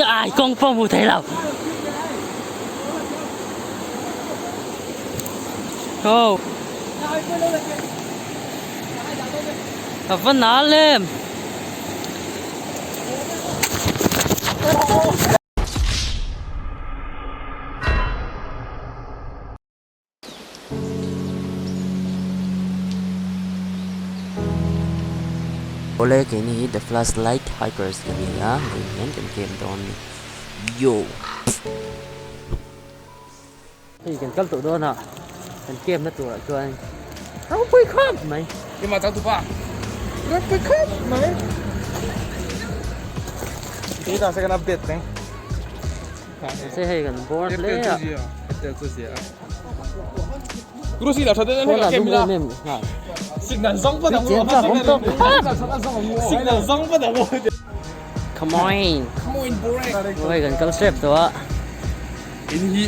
Ai kawng pawh hmu thei lo. Ho. A va nal em. Awle keini hi The Flashlight Hikers kan ni a, vawiin hian kan camp dawn a ni. Yo! Hei kan kal tawh dawn a, kan camp na turah chuan ropui khawp mai. Keimah chang tupa ropui khawp mai. Tuna second update teng. Se hei kan bawr hle a. Come on. Hei kan kal step tawh a. In hi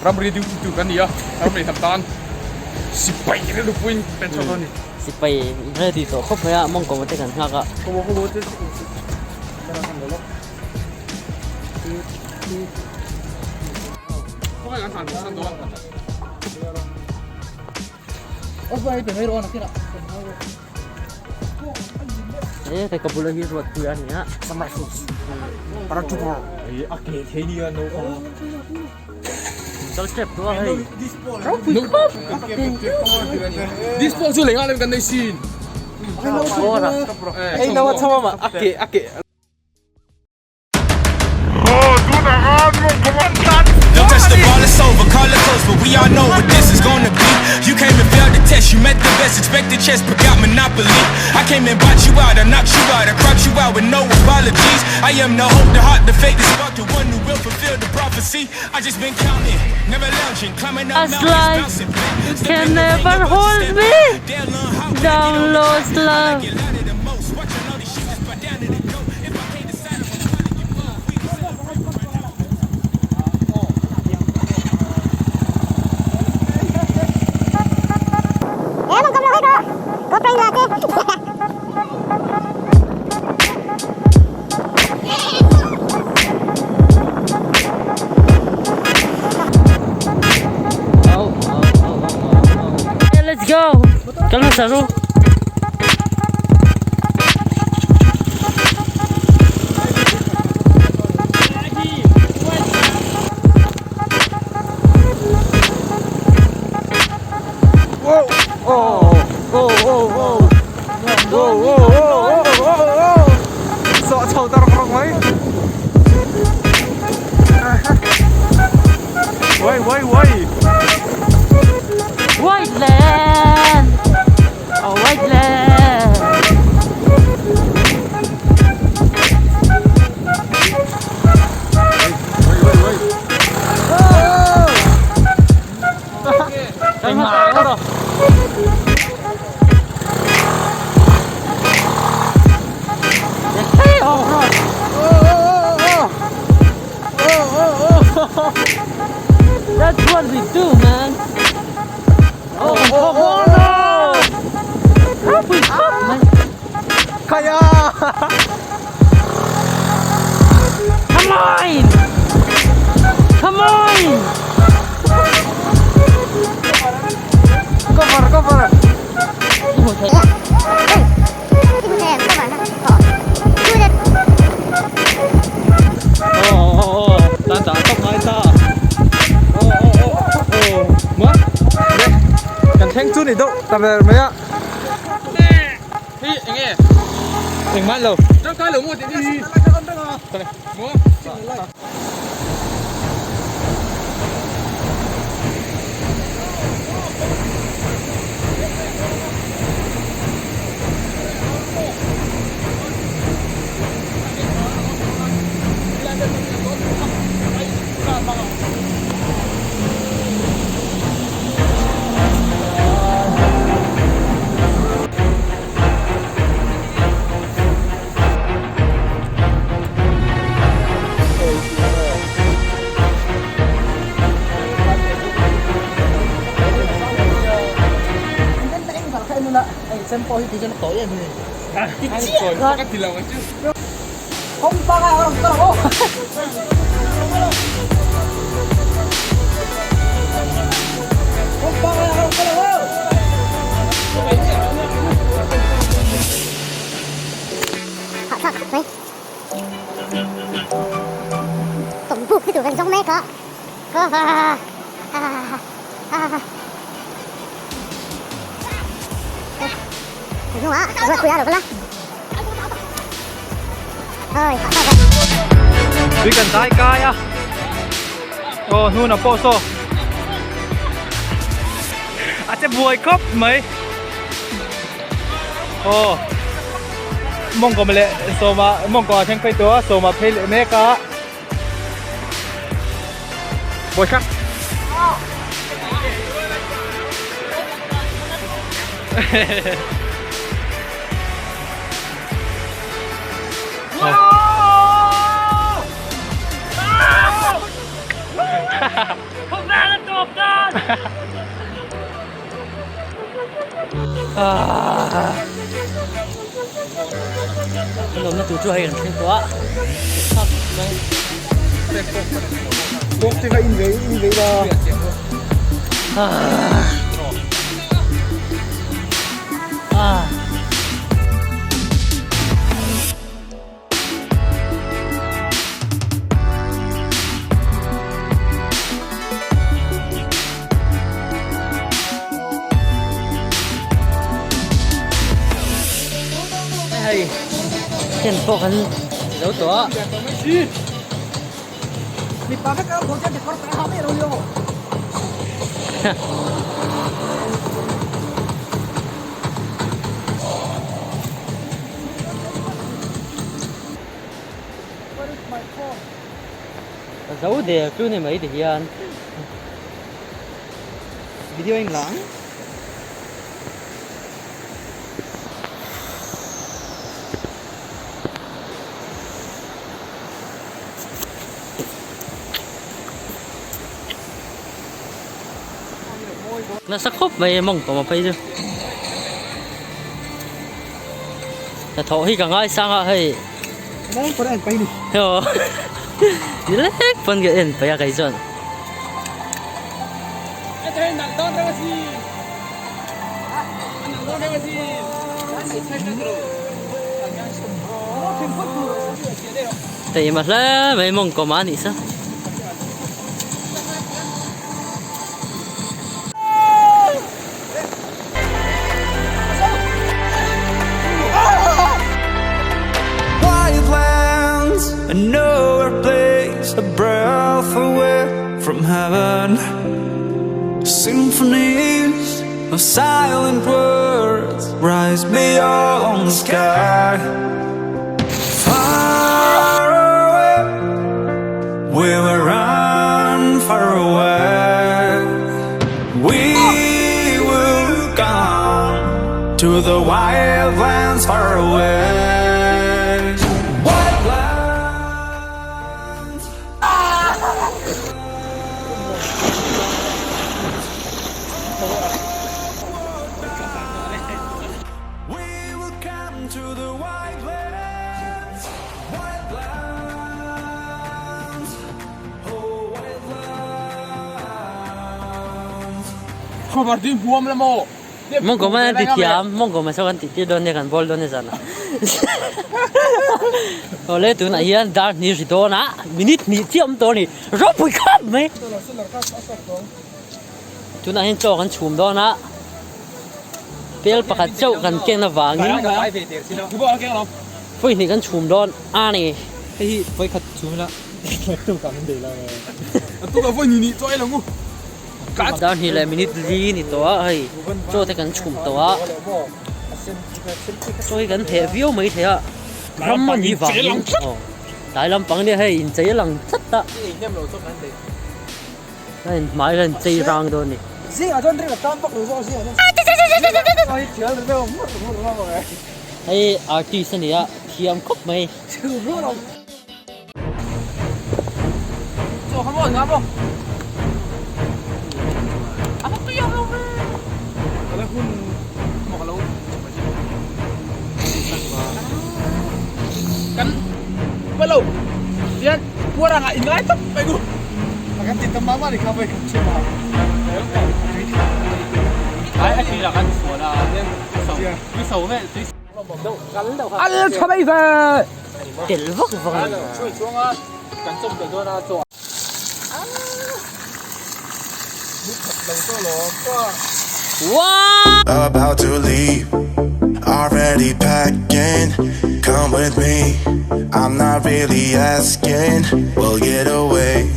ramri duty tu kan ni a, ramri hnam tan sipai rilru puiin pen chhuak dawn a ni. Sipai ready tawh khawp mai a, mawngkaw te kan nghak a. E kai ka bula hi ruat pui a ni a. Kal step tu a hei. Ropui khawp. This ball chu lei nga lem kan nei sin. Ei nawa chama ma ake ake. Don't touch the ball, it's over. Call it close, but we all know what this is gonna be. You came and failed the test, you met the best, expected chess, but got monopoly. I came and bought you out, I knocked you out, I cropped you out with no apologies. I am the hope, the heart, the faith, the spark, the one who will fulfill the prophecy. I just been counting, never lounging, climbing up As mountains, life bouncing back. Step can in the ring, never about to hold step me back. They'll learn how when I get down, on the lost track. I love. like it louder than most. Watching all these shooters bow down to the goat. If I can't decide, I'm gonna probably get both. We can celebrate right now. Let's go! Kal hmasa ru. Sợ chầu tao rong rong ấy. Wait, wait, wait. White land! Oh, white land! Kal hmasa ru. Hey, oh, That's what we do, man. Oh, oh, oh, no! Ropui khawp mai. Kaya. Come on! Come on! Cover, cover. Oh, oh, oh. Ta ta tóc mai ta. Oh, oh, oh, oh. Mà. Cần thank chú này đâu, tạm biệt mấy ạ. Hi eng nge? Eng man lo. Tangkai lo maw tih hi. Maw. Tui kan dai kai a aw hnuna pawh saw a che buai khawp mai aw mawngkaw leh sawma mawngkaw ah thleng phei tawh a sawma phei leh mek a. Buai khak. Kan awmna tur chu hei an thleng tawh a Hei tent pawh kan zo tawh a. Ka zo der chu ni mai ti hian video eng lang Nasa khawp mai mawngkawm a phei chu. Hnathawh hi ka ngaisang a hei. Nileng pawn a en paih ni. Aw nileng pawn ka en paih a kei chuan. Teima hle mai mawngkawm a nih sa. Wildlands, nowhere place, a breath away from heaven. Symphonies of silent words rise beyond the sky. Far away, we will run far away. We will come to the wild lands far away. Wild lands. We will come to the wild lands, wild lands, oh wild lands. Khawvar tui huam la maw? Mawngkawm an ti thiam, mawngkawm a saw kan tih tir dawn nia kan bawl dawn nia zan ah. Awle tunah hian dar hnih ri dawn a, minute hnih chiah awm tawh a ni, ropui khawp mai. Tunah hian chaw kan chhum dawn a, pel pakhat chauh kan ken avangin vawi hnih kan chhum dawn a ni. Hei hi vawi khat chhum ila tuk ah min bei lo e. Tuk ah vawi hnih nih chaw ei lo ngu. Dar hnih leh minute li ni tawh a hei chaw te kan chhum tawh a, chaw hi kan heh viau mai thei a, ram a nih vangin aw tlai lampang nia hei inchei a lang tlat a. A in hmai hian chei rang dawn a ni. Hei artist a ni a, thiam khawp mai. Puar anga in ngai tawp mai ku. Kan ti tam mah mah ni kha voi khat chim ah. Ai a tui lah kan sual a tui so ve tui Al tha mai ve. Tel vak vak a ni. Chuai chuang a kan chawm tel dawn a chaw. About to leave, already packing. Come with me, I'm not really asking. We'll get away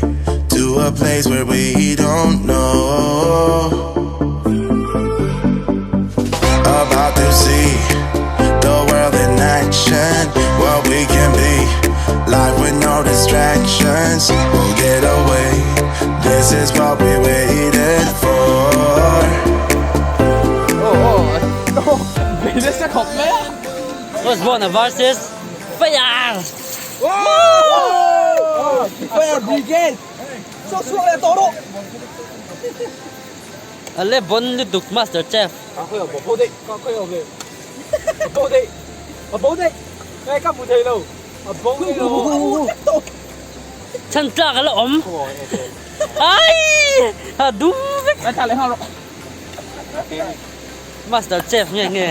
to a place where we don't know. About to see the world in action, what we can be. Life with no distractions, we'll get away. This is what we waited for. Osborne versus Fire. Fire Brigade. Cho chuak leh tawh rawh. A le bon lutuk Master Chef. Ka khawi a bo daih ka khawi a ve a bo daih a bo daih ngai ka hmu thei lo a bo daih lo. Chhan tlak a la awm. Ai a dum vek. Ngai thla leh nghal rawh. Master Chef nge nge.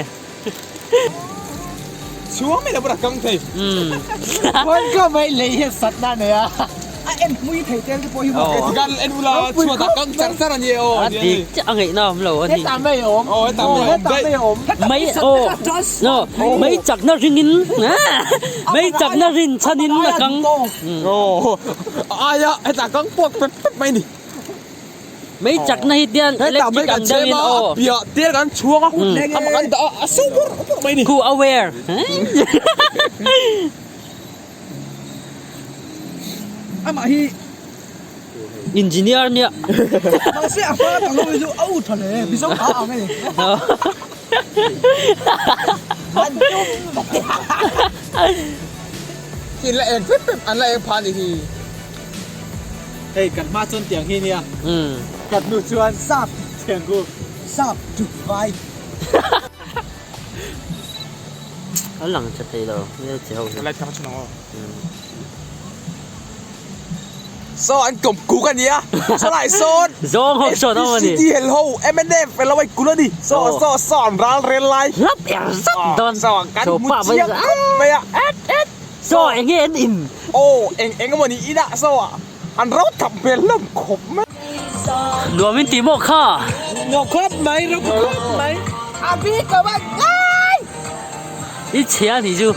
Chhuang mai lo pawh a kang thei. Khawi ka mai lei hian sat na nei a. A en hmui thei tel te pawh hi maw. Kan en ula chhuat a kang char char a ni e aw. A dik chiah a ngaihna awm lo a ni. Hetah mai a awm. Aw hetah mai a awm Hetah mai a awm. Mai aw no mai chakna ringin mai chakna rin chhanin a kang. Aw aia hetah kang puak pep pep mai a ni. Mei chakna hi tian electric ang deuhin aw. Piah tel kan chhuak a amah kan dah a a so bawrh bawrh mai a ni. Khu aware. Amah hi Engineer nia. Mahse a hma ka lo hi chu a u tha hle Mizo a ang a ni. An tum Tin la eng pep pep an la eng phah a nih hi. Hei kan hma chuan tiang hi nia. Kan hnu chuan sap tiang ku sap tuk vai. A lang tha thei lo hmel che ho hi. Light kha chhun ang aw. Saw an kawm kuk a nia. Saw lai sawn. Zawng ho sawn awm a ni. SPCT hel ho mnf elo a kul a ni. Saw saw saw an ral rel lai. Hlap er zat dawn. Saw kan hmu chiang khawp mai a. Et et. Saw eng nge an in? Aw eng eng emaw ni inah saw an ro thap hmel hlawm khawp mai. Nuam in tih maw kha? Nuam khawp mai, ro khawp mai. A bik lo a ngai! I chhia nih chu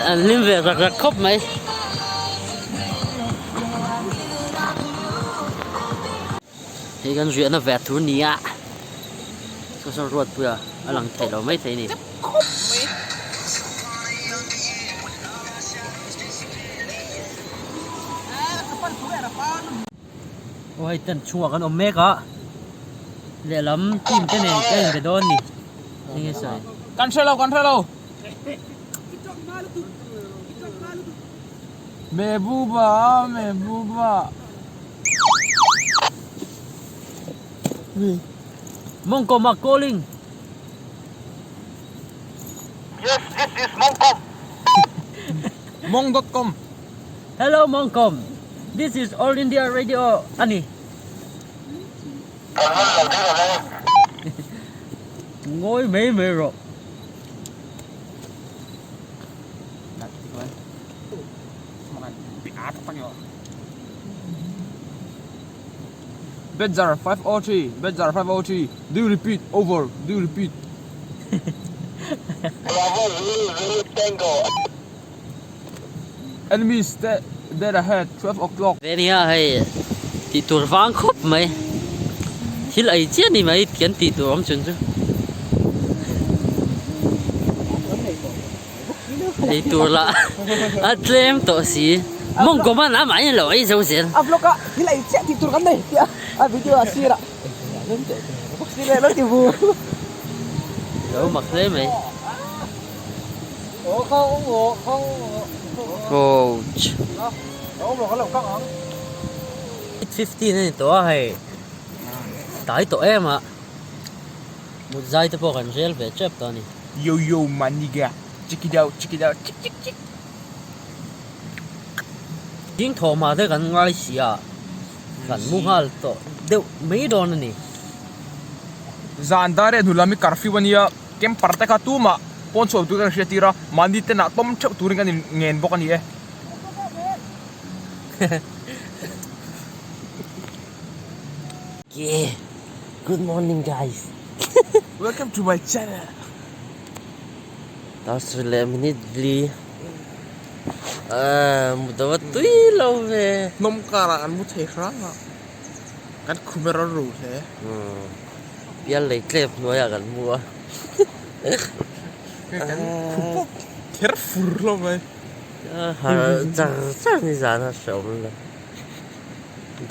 an hlim ve rak rak khawp mai. Hei kan riahna ve tur nia saw saw ruatpuia a lang thei lo mai thei a ni. Aw hei tent chhungah kan awm mek a lehlam team te nen ka inbe dawn a ni enge sawi. Kan hre lo kan hre lo. Mehbooba Mehbooba. Mawngkawma calling. Yes this is Mawngkawm. Mawng.com. Hello Mawngkawm, this is All India Radio a ni. Ngawi mai mai rawh. Bedjar 503, Bedjar 503, do you repeat, over, do you repeat. Enemies te dead ahead, 12 o'clock. Ve nia hei tih tur vang khawp mai, thil ei chiah ni mai kan tih tur awm chun chu. Ei tur lah a tlem tawh si, mawngkaw man a mahni lo ei zo zel. A vlog a thil ei chiah tih tur kan nei tia a video a sir ah lo ti vu. Lo mak hle mai. Coach. 8:15 a ni tawh a hei tlai tawh em a mut zai te pawh kan rel ve tep tawh a ni. Yo yo my nigga check it out check it out chick chick chick. Ding thawhhma te kan ngai si a, kan mu nghal tawh deuh mai dawn a ni. Zan dar e hnu lam hi curfew a nia, camper te kha tumah pawn chhuak turin kan hriat tir a, mahni ten ah tawm theuh turin kan in ngen bawk a ni e. Yeah, good morning guys. Welcome to my channel. Dar leh minute li ah mu deuh a tui lo ve. Hnawm karah kan mu thei hrang a, kan khum erawh a ru hle. Pial lei tlep hnuaiah kan mu a. Kan khum pawp kher fur hlawm mai. Harh char char ni zan a hreawm lo.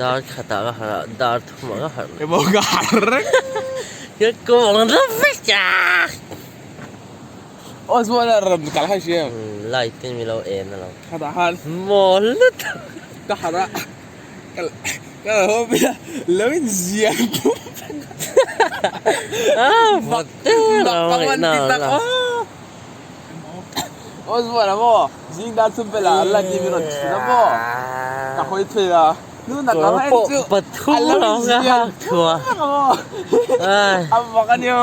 Dar khatah ka harh a, dar thumah ka harh. Emaw ka harh reng. Ka kawng la vek a. Aw chuan a rawn kal kha hria em? Light in milo en a lo. Khatah khan. Mawl lutuk. Ka harh a, ka ka lo haw a, lo in ziah bawk. Ah, mak Mak ka man ti tak aw. Aw chuan a maw, zing dar chhun pela an la ti min rawn chhun a maw. Ka hawi thei a, nu nak lam a en chu a lo in ziah bawk a maw. A mak a nia.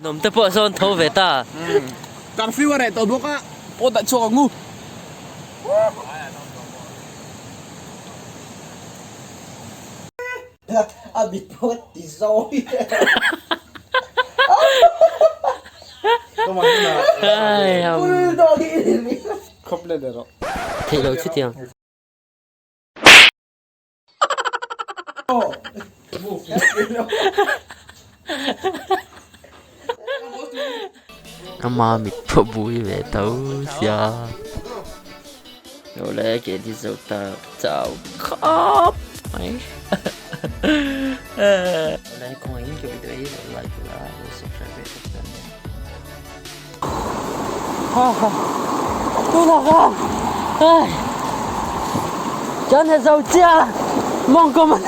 Nawm te pawh sawn tho ve ta. Curfew a reh tawh bawk a, pawt ah chhuak ang u. A mit pawh a ti zawi Theih loh chutiang. Ama mit pawh bui ve tho sia. Awle ke ti zo ta chau khawp mai. Awle kawngaihin ka video hi lo like la lo subscribe ve bawk dawn nia. Tunah khan kan he zo chiah mawngkaw man.